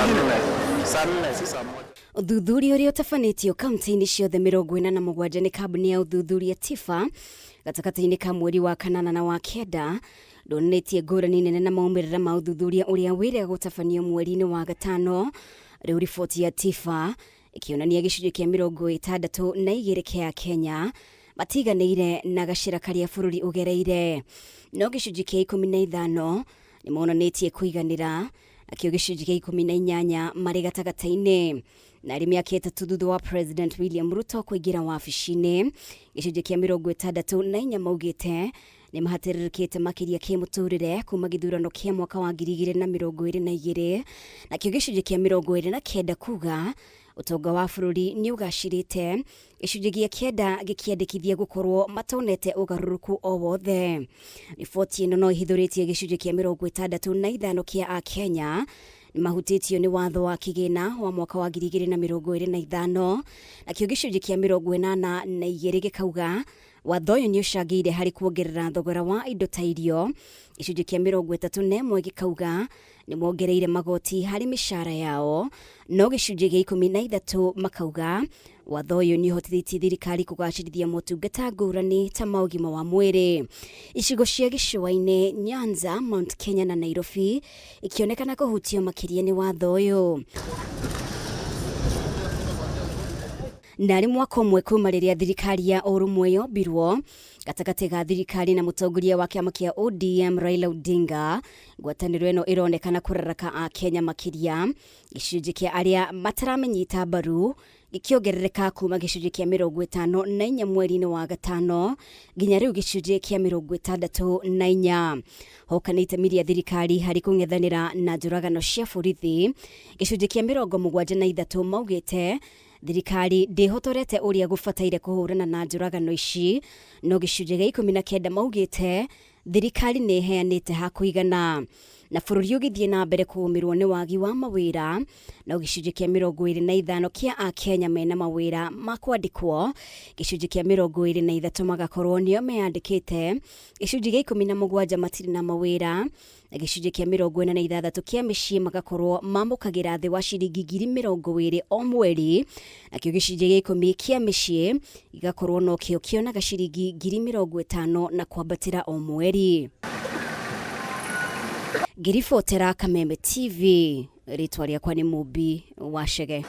Saa nne. Saa nne, si saa moja. Ũthuthuria ũrĩa ũtabanĩtio kaunti-inĩ ciothe 47 nĩ kambuni ya ũthuthuria TIFA gatagatĩ-inĩ ka mweri wa kanana na wa kenda ndwonanĩtie ngũrani nene na maumĩrĩra ma ũthuthuria ũrĩa wĩrĩga gũtabanio mweri-inĩ wa gatano. Rĩu riboti ya TIFA ĩkĩonania gĩcunjĩ kĩa 62 kĩa Kenya matiganĩire na gacĩra karĩa bũrũri ũgereire, no gĩcunjĩ kĩa 15 nĩ monanĩtie kũiganĩra, nakĩo gĩcunjĩ kĩa 18 marĩ gatagatĩ-inĩ. Na arĩ mĩaka 3 thutha wa President William Ruto kũingĩra wabici-inĩ, gĩcunjĩ kĩa 64 maugĩte nĩ mahatĩrĩrĩkĩte makĩria kĩmũtũrĩre kuma gĩthurano kĩa mwaka wa 2022, nakĩo gĩcunjĩ kĩa 29 kuga ũtonga wa bũrũri nĩ ũgacĩrĩte, gĩcunjĩ gĩa 9 gĩkĩandĩkithia gũkorwo matonete ũgarũrũku o wothe. Riboti ĩno no ĩhithũrĩtie gĩcunjĩ kĩa 65 kĩa Akenya nĩ mahutĩtio nĩ watho wa kĩgĩna wa mwaka wa 2025, nakĩo gĩcunjĩ kĩa 82 gĩkauga watho ũyũ nĩ ũcangĩire harĩ kuongerera thogora wa indo ta irio. Gĩcunjĩ kĩa 31 gĩkauga nĩ mongereire magoti harĩ mĩcara yao, no gĩcunjĩ gĩa 13 makauga watho ũyũ nĩ ũhotithĩtie thirikari kũgacĩrithia motungata ngũrani ta ma ũgima wa mwĩrĩ. Icigo cia gĩcũa-inĩ, Nyanza, Mount Kenya na Nairobi ikĩonekana kũhutio makĩria nĩ watho ũyũ. Na arĩ mwaka ũmwe kuma rĩrĩa thirikari ya ũrũmwe yombirwo gatagatĩ ga thirikari na mũtongoria wa kĩama kĩa ODM Raila Odinga, ngwatanĩro ĩno ĩronekana kũraraka Akenya makĩria. Gĩcunjĩ kĩa arĩa mataramenyita mbaru gĩkĩongerereka kuma gĩcunjĩ kĩa 54 mweri-inĩ wa gatano nginya rĩu gĩcunjĩ kĩa 64. Hoka nĩ itemi rĩa thirikari harĩ kũng'ethanĩra na njũragano cia borithi, gĩcunjĩ kĩa 73 maugĩte thirikari ndĩhotorete ũrĩa gũbataire kũhũrana na njũragano ici, no gĩcunjĩ gĩa 19 maugĩte thirikari nĩ ĩheanĩte ha kũigana. Na bũrũri ũgĩthiĩ na mbere kũgũmĩrwo nĩ wagi wa mawĩra, no gĩcunjĩ kĩa 25 kĩa Akenya mena mawĩra ma kwandĩkwo, gĩcunjĩ kĩa 23 magakorwo nĩo meyandĩkĩte, gĩcunjĩ gĩa 17 matirĩ na mawĩra, na gĩcunjĩ kĩa 46 kĩa mĩciĩ magakorwo mamũkagĩra thĩ wa ciringi 20,000 o mweri, nakĩo gĩcunjĩ gĩa 10 kĩa mĩciĩ gĩgakorwo nokĩo kĩonaga ciringi 50,000 na kwambatĩra o mweri. Ngĩribotera Kameme TV, rĩtwa rĩakwa nĩ Mũmbi wa Chege.